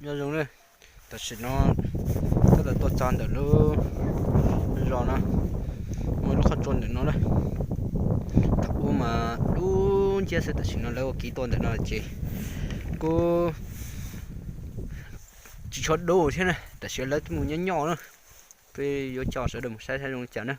Nyob zoo na, tam sim no tab tom tuaj txog ntawm lub zos no, muaj lub qhov tsua ntawm no na. Thaum ub mas dub nciab xwb, tam sim no lawv ua kiv tuaj ntawm no ces kuj tsis tshua dub thiab na, tam sim lawv twb mus nyob nyob na. Peb yuav coj sawv daws mus saib saib zoo li cas na.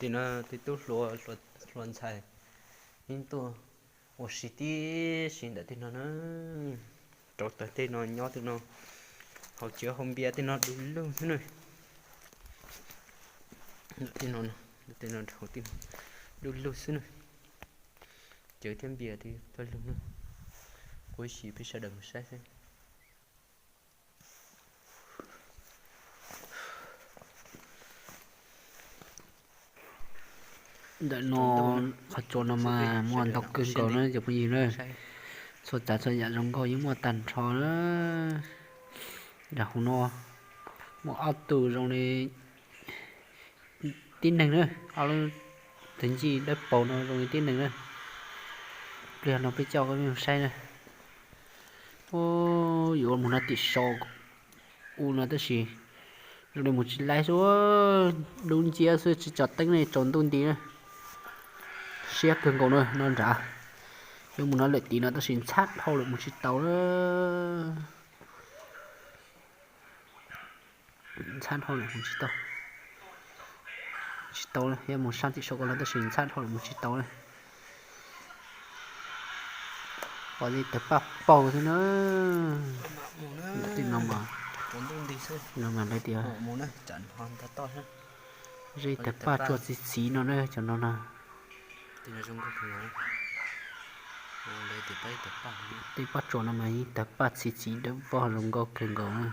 Tim no tej tub hluas ntxhais yeej tuaj ua si tib si ntawm tej no na. Rau tag tej no nyob tej no, haus cawv haus npias tej no du lug xwb na. Tej no, tej no haus tej no du lug xwb na. Cawv thiab npias tej du lug na. Kuv ib sim peb sawv daws mus saib xwb. Ntawm no qhov tsua no mas muaj ntau kawg nkaus na cov phooj ywg na. Txhua tsav txhua yam zoo nkauj yeej muaj tag nrho na. Nram hauv no muaj ob tug zoo li tib neeg na, ob lub tag ncig dawb paug no zoo li tib neeg na. Pliag no peb coj koj mus saib na. Yuav mus no tim saum u no tab sis zoo li mus tsis laib xwb, dub nciab xwb tsis tso teeb ne, tsaus ntuj nti na. Siab kawg nkaus na, no nrad. Yuav mus no lawm tid no tab sis ntxhab dhau lawm mus tsis tau na. Ntxhab dhau lawm mus tsis tau. Tsis tau, yuav mus sab tim saum ko no tab sis ntxhab dhau lawm mus tsis tau na. Pom li tawg paj paug xwb na. Tej no mas, no mas lawv tias zeb tawg paj tsua txiv txiv no na, cov no na. Tej paj tsua no mas yeej tawg paj txiv txiv dawb vog zoo nkauj kawg nkaus na.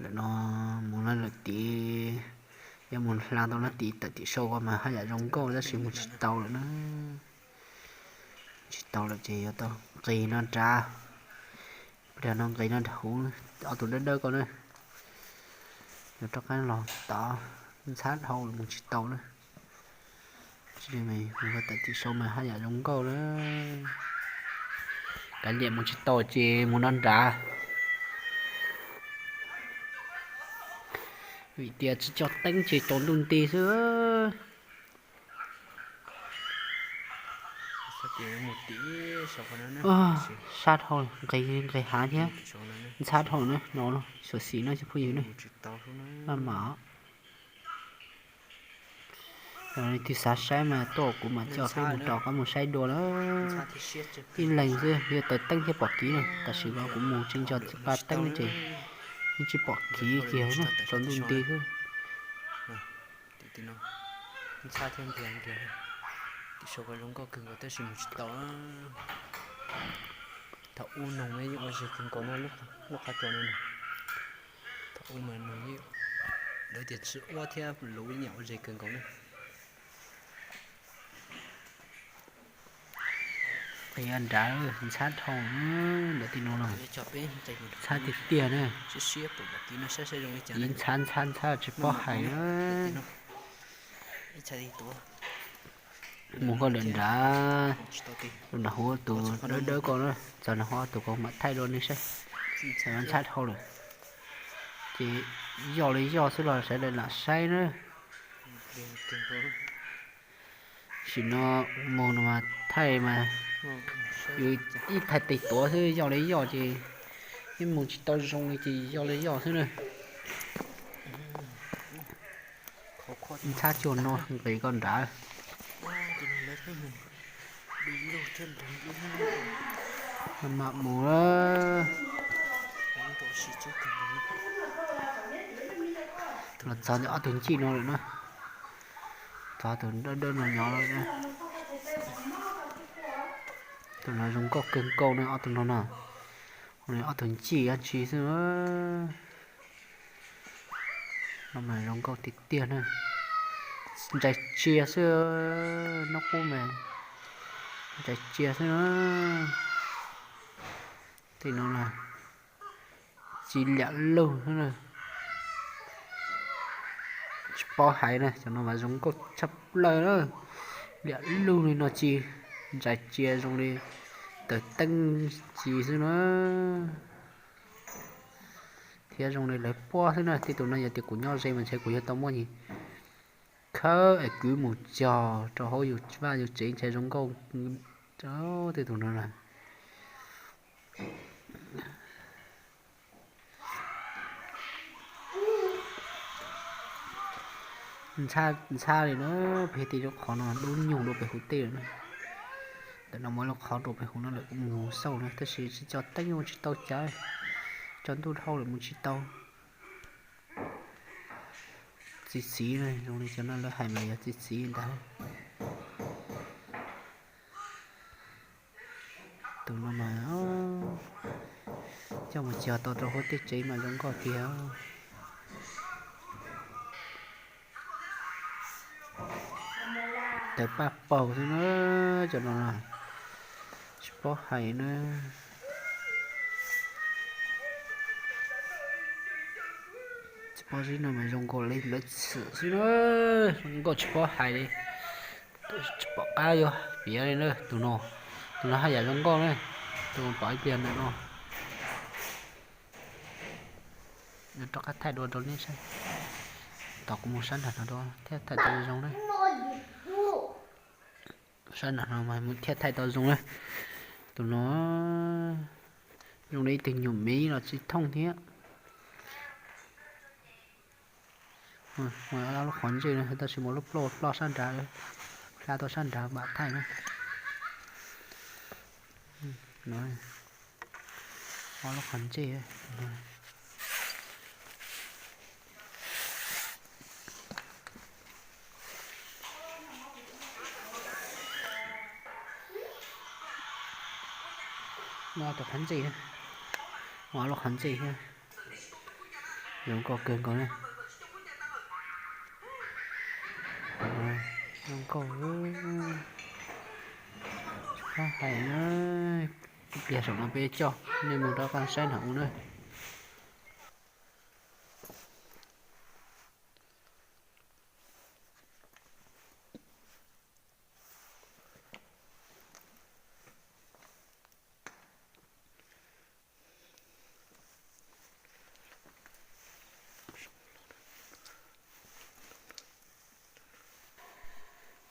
Ntawm no mus no lawm tid, yuav mus hla tau no tid, tawm tim saum ko mas haj yam zoo nkauj tab sis mus tsis tau lawm na. Tsis tau lawm ces yuav tau nqis no nrad. Pliag no nqis no nrad hauv, ob tug dawb dawb ko na. Yuav rov qab los tod, ntxhab dhau lawm mus tsis tau na. Mus tawm tim saum mas haj yam zoo nkauj na. Kav liam mus tsis tau ces mus no nrad. Vim tias tsis tso teeb ces tsaus ntuj nti xwb. Sab dhau, nqis nqis hav thiab. Ntxhab dhau na, no xyuam xim no cov phooj ywg na. Maj mam. Leej twg xav saib mas tuaj kuv mam coj peb mus rau qab mus saib dua na. Ib leeg xwb yuav tawm teeb thiab pom kiv na, tam sim no kuv mus tsis nco paj teeb ces yeej tsis pom kiv kiag na, tsaus ntuj nti xwb. Ntxhab thiab npias npias, tim saum ko zoo nkauj kawg nkaus tab sis mus tsis tau. Thaum ub noog yeej ua zes kawg nkaus na, lub qhov tsua no na. Thaum ub mas noog yeej, lawv tias tsis ua thiab luv yeej ua zes kawg nkaus na. Qhia nrad ntxhab dhau, ntawm tej no los ntxhab tiag tiag na. Ib ntxhab ntxhab ntxhab tsis paub hais na. Mus koj lawm nrad, tus nram hauv tus dawb dawb ko na, txog nram hauv tus ko mam thaij dua nej saib. Ntxhab dhau lawm. Ces yoj li yoj xwb los sawv daws lam saib na. Sim no mus no mas thaij mas yus ib thaij tes tuav xwb, yoj li yoj ces yeej mus tsis tau zoo li ces yoj li yoj xwb na. Ntxhab cuag no nqis koj nrad. Mam mus, los txog ntawm ob tug ncij no lawm na. Txog tus dawb dawb no nyob lawm. Tus no zoo nkauj kawg nkaus na, ob tug no na. Ob tug ncij dab tsi xwb. No mas zoo nkauj tiag tiag na. Ntsais tsia xwb, noj qub mas ntsais tsia xwb na. Tej no na, Ci liam lug xwb na. Tsis paub hais na, cov no mas zoo nkauj tshaj plaws na. Liam lug li no ci, ntsa cia zoo li tawv teeb ci xwb na. Thiab zoo li lawv puab xwb na. Tej tus no yog tias kuv nyob ze mas ntshe kuv yuav tau muaj nyias khawb es kwv mus cog rau hauv yus vaj yus tsev ntshe zoo nkauj. Tej tus no na. Ntxhab li na, pem tej lub qhov no dub nyuj dua pem hauv tej lawm na. Ntawm no muaj lub qhov dua pem hauv no lawm kuv mus xauj na tab sis tsis cov teeb mus tsis tau cas, tsaus ntuj dhau lawm mus tsis tau. Txiv txiv na, zoo li cov no lawv hais mas yog txiv txiv ntag. Tus no mas coj mus cog tau rau hauv tej tsev mas zoo nkauj tiag. Tawv paj paug xwb na, cov no tsis paub hais na. Tsis paub zib no mas zoo nkaus li lawv txhwm xwb na, zoo nkauj tsis paub hais li. Tsis pom qab yuav piav li na, tus no, tus no haj yam zoo nkauj na, tus pom ib pliag ntawm no. Rov qab thaij dua rau nej saib, tos kuv mus sab nram no dua thiaj thaij tau zoo na. Sab nram no mas mus thiaj thaij tau zoo na. Tus no zoo li ib tug nyuam miv los tsis thooj thiab. Lub qhov ntsej no tab sis muaj lub ploj ploj sab nrad, hla tau sab nrad mam thaij na. Ob lub qhov ntsej. Muaj tus qhov ntsej, muaj ob lub qhov ntsej thiab. Zoo nkauj kawg nkaus na. Zoo nkauj, tsis paub hais na. Ib pliag saum no peb coj nej mus rov qab saib nram u na.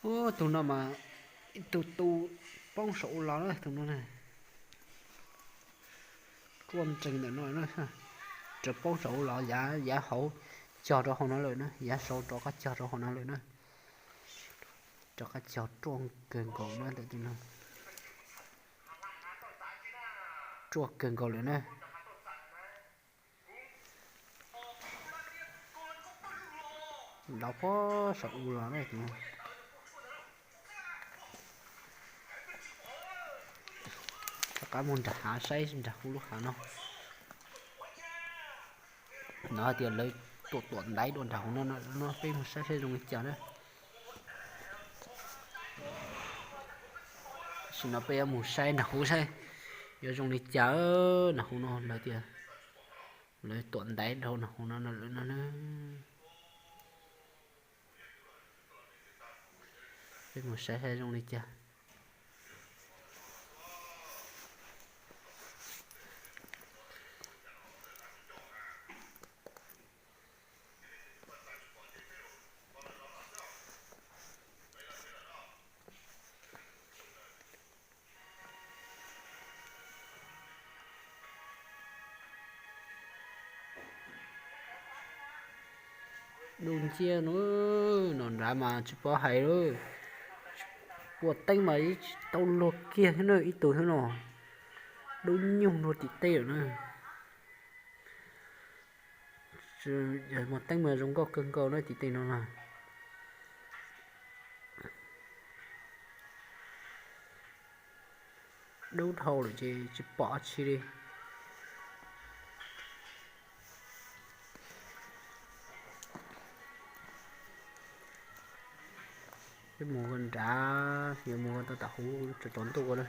Ub, tus no mas ib tug tu poob saum u los na, tus no na. Ruaj nreeg ntawm no na, rov poob saum u los, yav hauv cog rau hauv no lawm na, yav saud rov qab cog rau hauv no lawm na. Rov qab cog ruaj kawg nkaus na ntawm tus no. Ruaj kawg nkaus lawm na. Nrov pob saum u los na. Rov qab mus nram hav saib nram hu lub hav no. No hais tias lawv tuam tuam ntaiv dua nram hauv no, no peb mus saib saib zoo li cas na. Tam sim no peb yuav mus saib nram hauv saib yuav zoo li cas. Nram hauv no lawv tias lawv tuam ntaiv dhau nram hauv no no lawm no na. Peb mus saib saib zoo li cas. Dub nciab no, no nrad mas tsis paub hais lawm. Pua teeb mas tsis tau luag kiag thiab na, ib tug thiab no. Dub nyuj luag tim tej lawm na. Yog muaj teeb mas zoo nkauj kawg nkaus na tim tej no na. Dub dhau lawm ces tsis pom dab tsi li. Peb mus nrad, yuav mus tau tam huv tsaus ntuj na.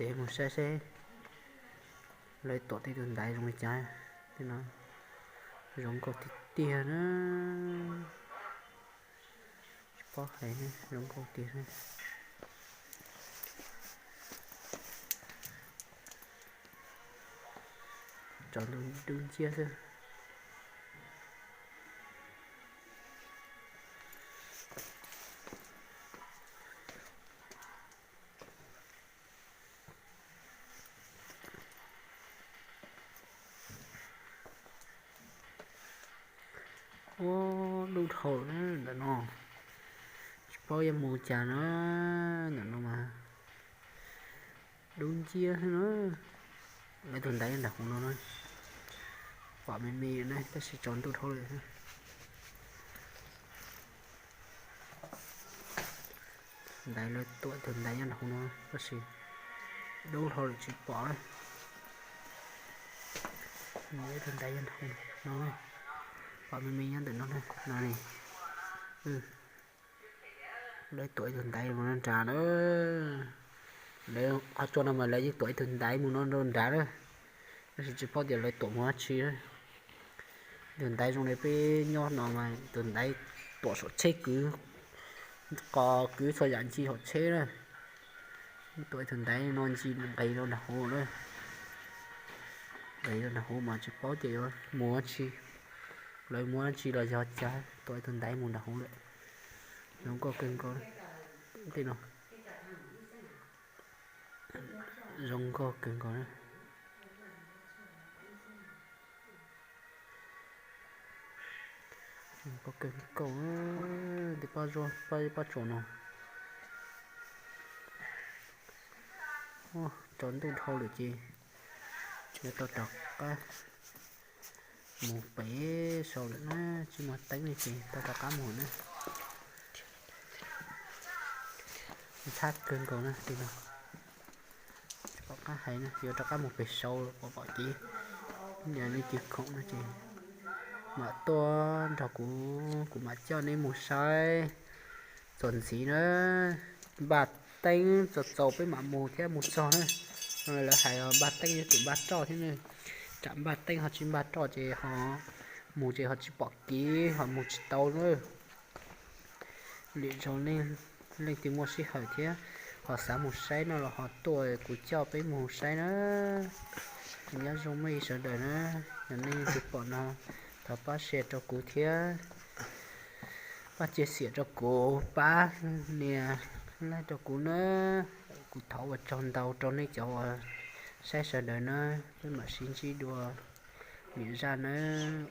Ces mus saib seb lawv tuam tej tug ntaiv zoo li cas. Tej no zoo nkauj tiag tiag na. Tsis paub hais, zoo nkauj tiag. Tso ntuj dub nciab xwb. Ua, dub dhau ntawm no. Tsis paub yuav mus cas na. Ntawm no mas dub nciab xwb na. Lawv tus ntaiv nyob nram hauv no na. Pom me me na tab sis tsaus ntuj dhau lawm. Ntaiv lawv tuam tus ntaiv nyob nram hauv no tab sis dub dhau lawm tsis pom. Tus ntaiv nyob nram hauv no, pom me me nyob ntawm no no. Lawv tuam ib tug ntaiv mus no nrad na. Lawv qhov tsua no mas lawv yeej tuam ib tug ntaiv mus no nrad na. Tab sis tsis paub tias lawv tuam mus dab tsi. Tus ntaiv zoo li peb nyob no mas tus ntaiv tuam saum tsheb kwv, qos kwv txhua yam ncig saum tsheb na. Tuam tus ntaiv no ncig nqis rau nram hauv na. Nqis rau nram hauv mas tsis paub ces yuav mus dab tsi. Lawv mus dab tsi los yog cas tuam tus ntaiv mus nram hauv lawm. Zoo nkauj kawg nkaus. Tej no zoo nkauj kawg nkaus. Kawg nkaus. Tej pob zeb pob tsuas no. Tsaus ntuj dhau lawm ces yuav tau rov qab mus pem saud lawm na. Tsis muaj teeb li ces tau rov qab mus na. Ntxhab kawg nkaus na tej no. Tsis pom qab hais na, yuav rov qab mus pem saud pom pom kev. Yog leej twg khoom no ces mam tuaj nrog kuv, kuv mam coj neb mus saib txuas ntxiv na. Npaj teeb txaus txaus peb mam mus thiab mus txog na. Lawv hais npaj teeb yuav tsum npaj roj thiab na. Tsam npaj teeb ho tsis npaj roj ces ho mus ces ho tsis pom kev ho mus tsis tau na. Lwm zaus leej twg muaj sij hawm thiab ho xav mus saib no los ho tuaj kuv coj peb mus saib na. Nyob zoo mej sawv daws na, yog nej tus pom no thov pab share rau kuv thiab, pab chia sẻ rau kuv, pab nias like rau kuv na. Kuv thov ua tsaug ntau rau nej cov uas saib sawv daws na, peb mam sib ntsib dua lwm zaj nawb.